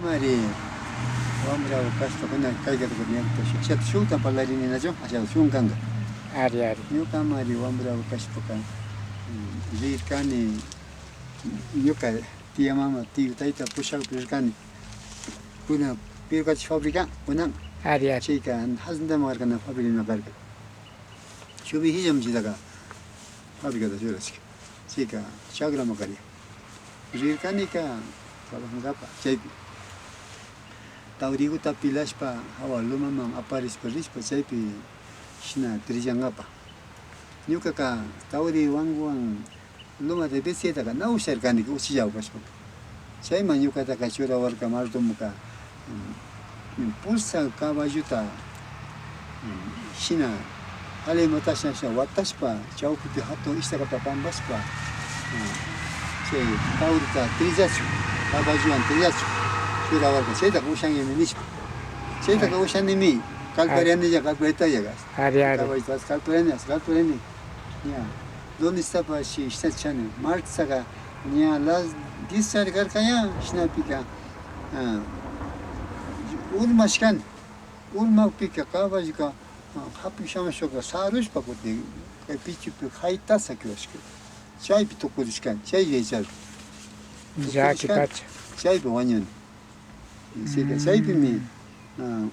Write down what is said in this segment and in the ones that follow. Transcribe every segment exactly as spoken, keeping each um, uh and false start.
Mari, wambra kashpakuna kayka tukurin ña, shukta parlarini nachu, ashata shunkanka. Ari, ari. Ñuka mari wambra kashpaka, mm, rirkani, ñuka tía mama, tío tayta pushakpi rirkani. Kuna Pirkachi fábrica, kunan. Ari, ari. Chayka haciendama karka, na fábrica ima karka. Shuk vijillami chaytaka fábricata churashka. Chayka chakrama karin. Rirkanika trabajankapa chaypi. Tawriguta pilashpa, hawa lomaman aparishpa rishpa, chaypi shina trillankapa. Ñukaka tawri wankuwan loma de bestiataka na usharkanika, uchillagu kashpaka. Chayman ñukataka churawarka mardomoka, mm, pusak caballota, mm, shina, alli matashna shina watashpa, chawpipi hatun ishtakata pambashpa, mm, chay tawrita trillachun, caballowan trillachun churawarka. Chaytaka ushanimi nishpa. Chaytaka ushanimi, kallparianilla, kallpariatalla. Ari, ari. Caballota kalpariani, kalpariani. Ña. Lunestapash ishtacha chani, martesaka ña las diez chari karka ña, shinapika, ah, urmashkani. Urmakpika caballoka, ah, hapi shamushpaka sarushpa kutin kay pichupi haytasa kiwashka. Chaypi tukurishkani, chaylla yacharka. Llakipacha. Chaypi wañuni. Chaypimi, ah,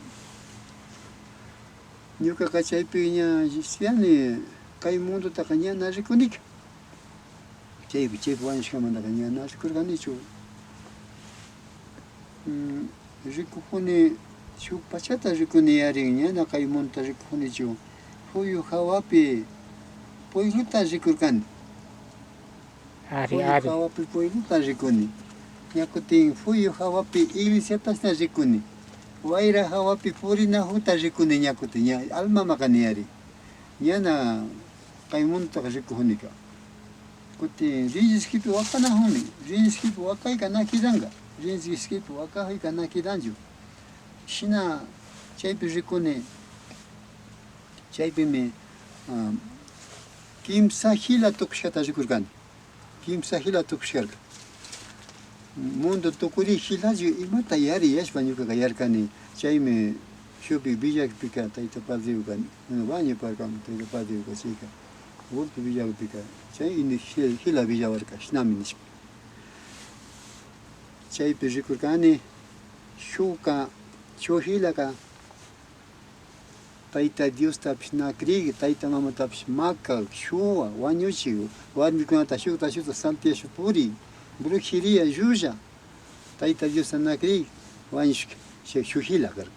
ñukaka chaypi ña riksiani, kay mundotaka ña na rikunika. Chaypi, chaypi wañushkamantaka ña na rikurkanichu. Mm, rikukuni, shuk pachata rikuni yarin, ñana kay mundota rikukunichu. Puyu hawapi pueblota rikurkani. Ari, ari. Puyu hawapi pueblota rikuni. Ña kutin puyu hawapi iglesiatashna rikuni. Wayra hawapi purinajuta rikuni ña kutin, ña almama kani ari. Ñana kay mundotaka rikujunika. Kutin rinrishkipi wakanajunmi, rinrishkipi wakayka na kidanka, rinrishkipi wakajuyka na kidanchu. Shina chaypi rikuni, chaypimi, ah, kimsa jila tukushkata rikurkani. Kimsa jila tukushkarka. Mundo tukuri jilachu imata yari yashpa ñukaka yarkani. Chaymi shukpi villakpika tayta padrioka, wañuparkami tayta padrioka chayka. Urku villakpika chay ini jil-, jila villawarka, shinami nishpa. Chaypi rikurkani shukka, shuk jilaka Tayta Diostapish na krik, tayta mamatapish makak, shuwa, wañuchik, warmikunata shukta shukta saltiyashpa purik, brujería llulla, Tayta Diosta na krik, wañushka, shuk, shuk jilaka karka.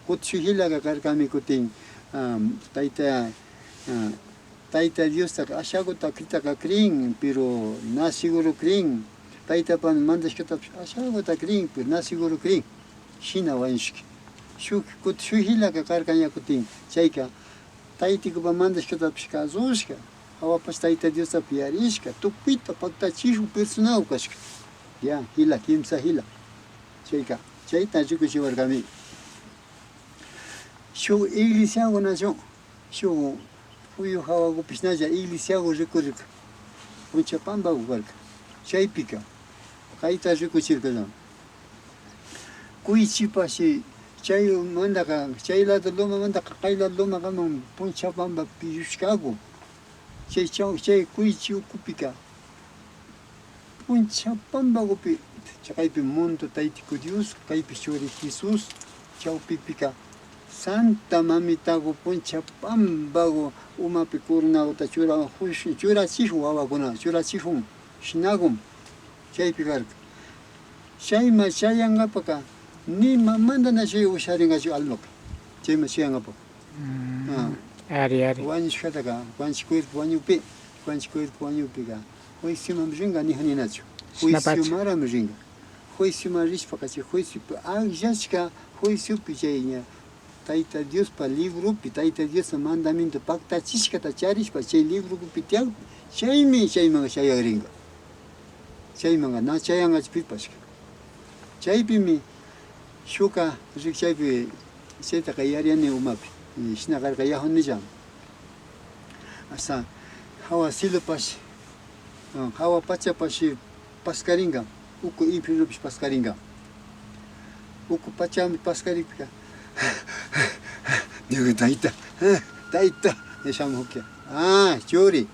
Kutin shuk jilaka karkami kutin, ah, tayta, ah, Tayta Diostaka ashaguta kritaka krin, pero na seguro krin. Tayta Apaman mandashkatapish ashaguta krin, pero na seguro krin. Shina wañushka. Shuk, kut-, shuk jilaka karka ña kutin, chayka taytikupa mandashkatapish kazushka, hawapash Tayta Diostapi yarishka, tukuyta paktachishun personagu kashka. Ya, jila, kimsa jila. Chayka, chayta rikuchiwarkami. Shuk iglesiagunachu, shuk puyu hawagupishnalla iglesiagu rikurirka, puncha pambagu karka. Chaypika, kayta rikuchirkallami. Kuychipashi chaymantaka, chay lado lomamantaka kay lado lomakaman puncha pamba pillushkagu. Chay chaw-, chay kuychi ukupika, puncha pambagupi, kaypi mundo Taytiku Dios, kaypi churi Jesús, chawpipika Santa Mamitagu puncha pambagu umapi coronaguta chura-, churachijun wawakuna, churachijun, shinagum chaypi karka. Chayma chayangapaka nimamanta na chay usharingachu almaka, chayma chayangapaka. Mm. Ah. Ari, ari. Wañushkataka, wañush cuerpo wañukpi, wañush cuerpo wañukpika, juicioman ringa nija ninachu. Shinapacha. Juiciomarami ringa. Juicioman rishpaka, chay juiciopi, akllashka juiciopi chay ña Tayta Diospa libropi, Tayta Diospa mandamiento paktachishkata charishpa, chay libropi tiyan, chaymi chayman chayagringa. Chaymanka na chayangachu pipash. Chaypimi shukka rikchaypi chaytaka yariani umapi, shina karka yajunilla. Hasta hawa cielopash, hawa pachapash paskaringa, uku infiernopish paskaringa. Uku pachaman paskarikpika, ñuka tayta, tayta, nishamukia. Ah, churi,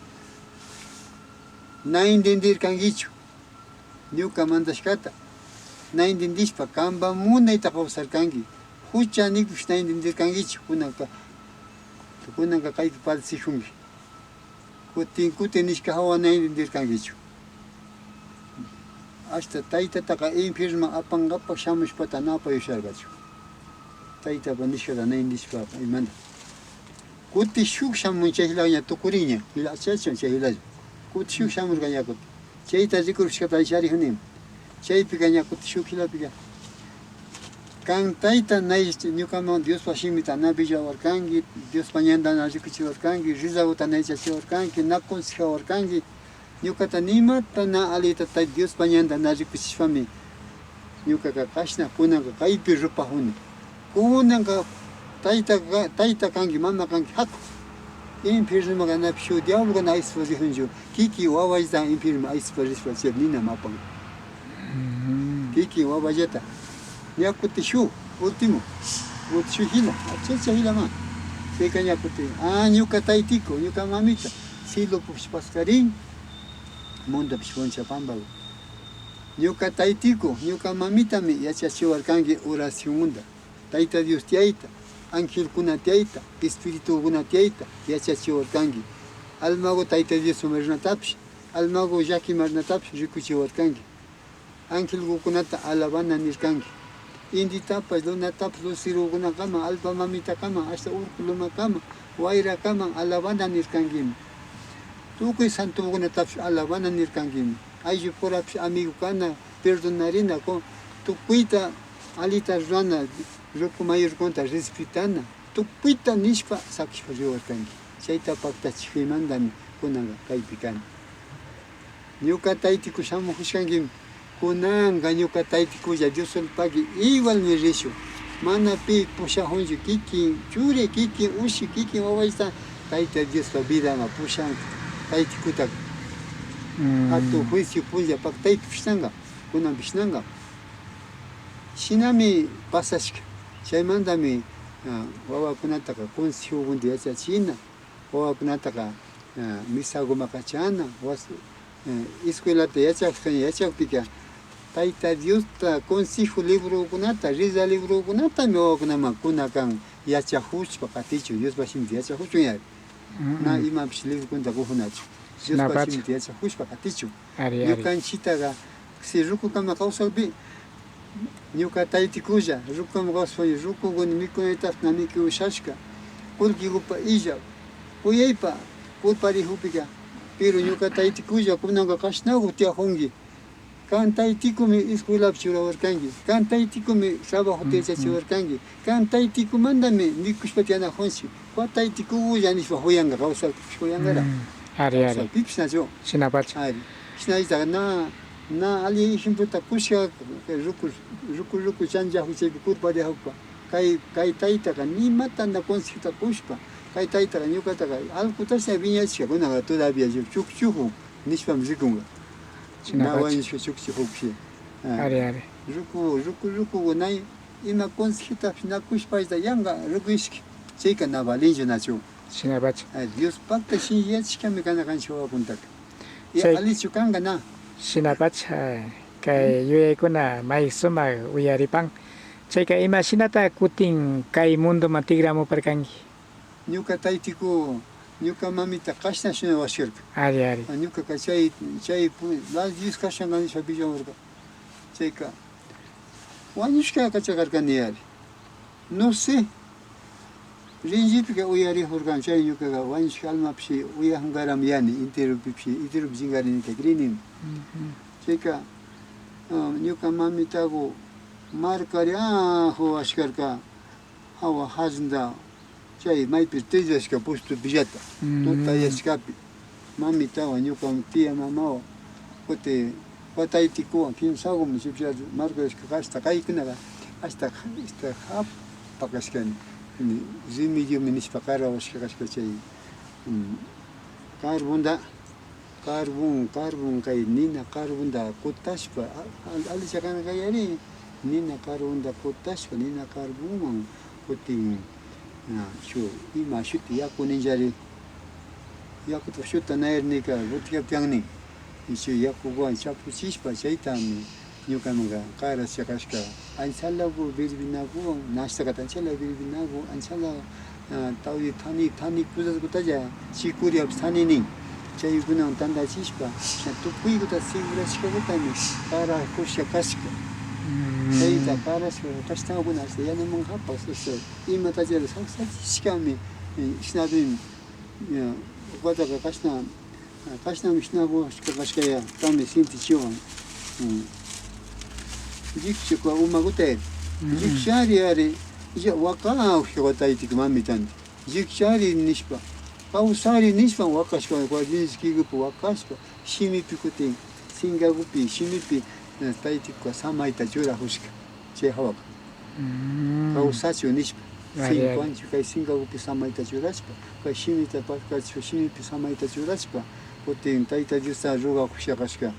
na intindirkankichu ñuka mandashkata. Na intindishpa kanpa munayta kawsarkanki. Hucha nikush na intindirkankichu. Kunanka, kunanka kaypi padecishunki. Kutin kutin nishka hawa na intindirkankichu. Ashta taytataka infiernoman apankapak shamushpata na apayusharkachu. Taytapa nishkata na intindishpa imana. Kutin shuk shamun chay jilaka ña tukurin ña, jila achachun chay jilalla. Kutin shuk shamurka ña kutin. Chayta rikurushkata charijuni. Chaypika ña kutin shuk jilapika. Kan tayta, na ñukaman Diospa shimita na willawarkanki, Diospa ñanta na rikuchiwarkanki, rizaguta na yachachiwarkanki, na consejawarkanki. Ñukata nimata na alita Tayta Diospa ñanta na rikuchishpami, ñukaka kashna kunanka kaypi rupajuni. Kunanka tayta ka-, tayta kanki, mama kanki, jaku. Infiernoman kanapi shuk diabloka na ayspa rijunchu. Kiki wawallata infierno ayspa rishpa chay ninami apan. Kiki wawallata. Ña kutin shuk, último. Kutin shuk jila, achacha jilama. Chayka ña kutin, ah, ñuka taytiku, ñuka mamita, cielo pushpaskarin, mundopish puncha pambagu. Ñuka taytiku, ñuka mamitami yachachiwarkanki oracionmanta. Tayta Dios tiyayta, angelkuna tiyayta, espiritukuna tiyayta yachachiwarkanki. Almagu Tayta Diosman rinatapish, almagu llakiman rinatapish rikuchiwarkanki. Angelkukunata alabana nirkanki. Intitapash, lunatapash, lucerokunakama, allpa mamitakaman, ashta urku lomakama, wayrakaman alabana nirkankimi. Tukuy santokunatapish alabana nirkankimi. Ayllupurapish amigo kana, perdonarina, ku-, tukuyta alita rurana, ruku mayorkunata respetana, tukuyta nishpa sakishpa riwarkanki. Chayta paktachijpaymantami kunanka kaypi kani. Ñuka taytiku shamujushkankimi. Kunanka ñuka taytikulla Diosolpagui igualmi rishun. Mana pi pushajunchu, kikin churi, kikin ushi, kikin wawallata Tayta Diospa vidaman pushan taytikutaka. Hatun juicio punlla paktaypi pishnanka, kunanpish nanka. Shinami pasashka. Chaymantami, ah, wawakunataka consejokunata yachachina, wawakunataka, ah, misaguman kachana, was-, eh, escuelata yachakushka, yachakpika, Tayta Diosta consejo librokunata, reza librokunatami wawakunaman kuna kan, yachajushpa katichun, Diospa shimita yachajuchun yari. Na imapish librokunata kujunachu. Diospa shimita yachajushpa katichun. Ari, ari. Ñukanchitaka, si rukukama kawsakpi, ñuka taytikulla, rukukama kawsakpi, rukukuna mikunaytapish na mikuy ushashka, kullkikupa illa, uyaypa, kulparijukpika, pero ñuka taytikulla, kunanka kashnaku tiyajunki. Kan taytikumi escuelapi churawarkanki, kan taytikumi trabajota yachachiwarkanki, kan taytikumantami mikushpa tiyanajunchik. Kua taytikulla nishpa juyanka, kawsakpipish juyankara. Ari, ari. Kawsakpipish nachu. Shinapacha. Ari. Shinallata na, na alli ejemplota kushka, ruku, ruku, ruku chanllajuchaypi kulpariajukpa. Kay, kay taytaka nimata na consejota kushpa, kay taytaka ñukataka alkutashna wiñachishka, kunanka todavía chukchuju nishpami rikunka. Na wañushka chukchujupish. Ah. Ari, ari. Ruku, ruku, ruku, na ima consejotapish na kushpallata yanka rukuyashka. Chayka na valinchu nachu. Shinapacha. Ah, Diospakta shinchiyachishkami kana kanchik wawakunataka. Y allichu kanka na. Shinapacha, kay yuyaykuna may sumak uyaripan. Chayka imashinata kutin kay mundoman tikramuparkanki? Ñuka taytiku, ñuka mamita kashna shina washkarka. Ari, ari. Ah, ñukaka chay, chay pu-, las diez kashanga nishpa willawarka. Chayka wañushka kachakarkani ari. No sé. Rinllipika uyarijurkan chay ñukaka wañushka almapish uyajankarami yani, enteropipish, enteropi chinkarinita krinin. Chayka, ah, ñuka mamitaku markariajuwashkarka. Jawa jazda, chay maypi trillashka postupillata, tutayashkapi, mamitawan ñuka tía mamawan, kutin kua taytikuwan, kimsagumi chipillata markayashka, ashta kaykunaka, ashta, ashta japa kashkani, remediomi nishpa karawashka kashka chay, mm, carbonda. Carbón, carbón, kay nina carbonta kutashpa, a-, a-, allichakana kayari, nina carbonta kutashpa, nina carbonwan kutin, ah, shuk ima shuti yaku ninllari, yakuta shuta nayarnika botellapi tiyan nin. Y chay yakuwan chapuchishpa chaytami ñukamanka karashka kashka. Anchalagu birbinaguwan, nashtakata anchala birbinagu, anchala, ah, tawdi thani, thani cosasgutalla chikuriapish thani nin. Chaykunawan tantachishpa, ña tukuykuta segurachishkagutami karakushka kashka. Chayta karashka kashtakuna hasta yanamankapak, hasta imatachari saksachishkami, eh, shinapi, ña, ukwataka kashna, kashnami shinakushka kashkaya, tami sintichiwan. Mm. Llukshikwa umaguta, llukshari ari, illa waka ushkagua taytikumanmi tanti. Llukshari nishpa, kawsari nishpa wakashka, kigupi wakashpa, shimipi kutin, sinkagupi, shimipi, eh, taytikuka samayta churakushka, chay hawaka. Kawsachun nishpa, ari, ari, sinkuanchu kay sinkagupi samayta churashpa, kay shimita paskachishpa, shimipi samayta churashpa, kutin Tayta Diosta rugakushka kashka,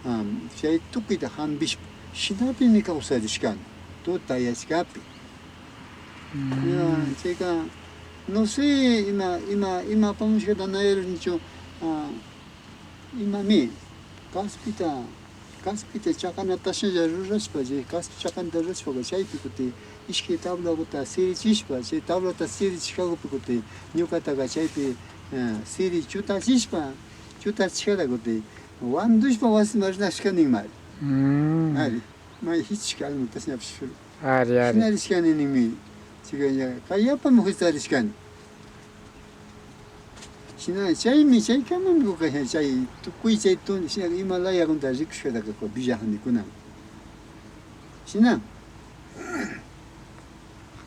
am, chay tukuyta hampishpa, shinapimi kawsarishkani, tutayashkapi. Ya, chayka, no sé, ima, ima, ima apamushkata na yuyarinichu, ah, imami, kaspita, kaspita chakanata shinalla rurashpa, chay kaspi chakanata rurashpaka, chaypi kutin ishkay tablaguta sirichishpa, chay tablata sirichishkagupi kutin ñukataka chaypi, eh, siri chutachishpa, chutachishkata kutin wandushpa wasiman rinashka ninmari. Ari. May hichishka almatash ñapish. Ari, ari. Shina rishkani ninmi. Chayka ña kayapami huchtarishkani. Shina chaymi, chaykamami kukasha, chay tukuy chay tun-, shina ima layakunata rikushkataka villajanikuna. Shina,